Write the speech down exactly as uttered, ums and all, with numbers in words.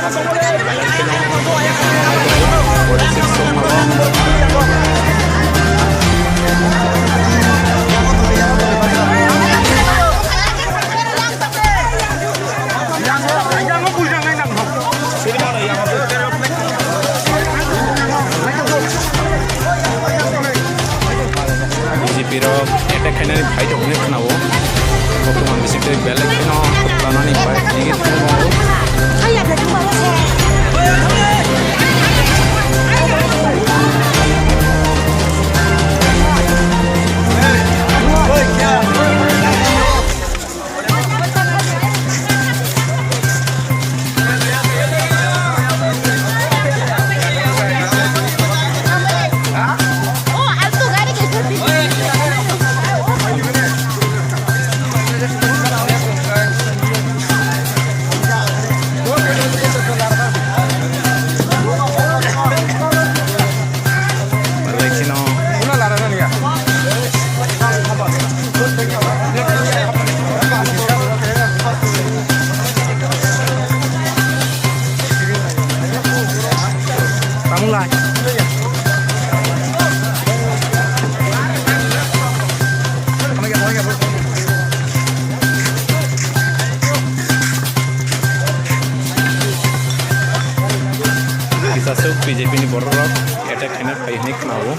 B J P rok attack khainani phai tongmani khwnao. Bokhe man bising tei belai kheno tanani pai tigi thangmao. Kisa swk B J P ni borok rok attack khaina phai hwnwi khwnao.